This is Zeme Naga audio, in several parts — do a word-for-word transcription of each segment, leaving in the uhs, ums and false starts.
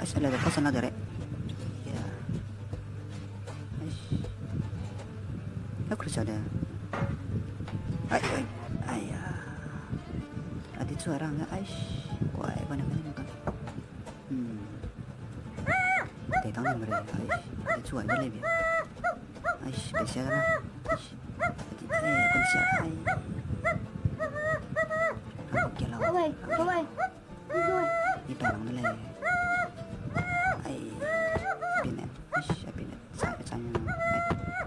Ais, ala de, kau sana de re. Ya. Ais. Aku sa de. Ai, ai, ai, ya. Adi chu arang, ais. Kuai, bana, bana, bana. Hmm. Te tang ni mare, ais. Adi chu ai, bana, bana. Ais, pe sia na. Ais. Adi, ai, kun sia, ai. Aku kela. Bye, bye. Ni pa lang de lei. Ai, pine. Ish, ai pine. Sa, sa, ai.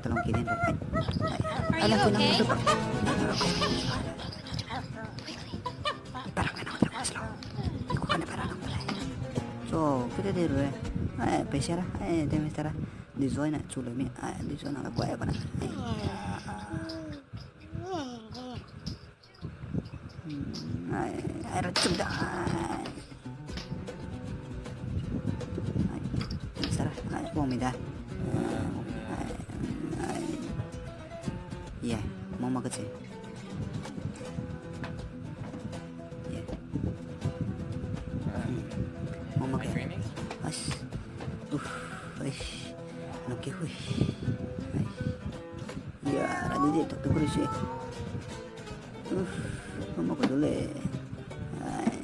Tolong ki den de. Ai, ai. Ai, lang ko, lang ko. Parang na, parang na, slow. Ko kana parang na. So, kede de rue. Ai, pe sia ra. Ai, de mi sia ra. Di zoi na, chu le mi. Ai, di zoi na, la kuai bana. Ai. Hmm, ai, ai, ra chum da. Ai, ai, sara, ai, wang mi da. Ai, ai. Ye, mama ka che. Ye. Hmm, mama ka. As. Uf, ai. Noki hui. Ai. Ya, ra di di, tok tok ri si. Uf, mama ko dule. Ai.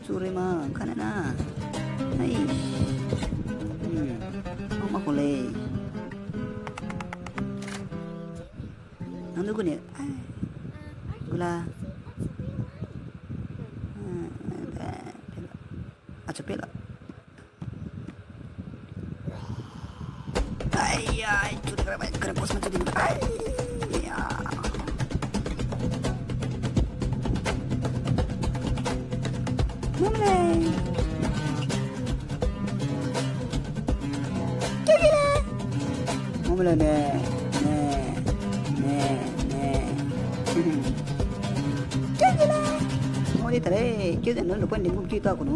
Churi ma, kane na. Ai. Hmm. Mama ko le. Nang du ko ne. Ai. Gula. Ai, pela. Acha pela. Ai, ai, chu de kara bai, kara boss ma chu de. Ai, ya. Mama le. Ke ke le. Mama le ne, ne, ne, ne. Ke ke le. Mama le tare, ke de no lo pa ni bum ki ta ko no.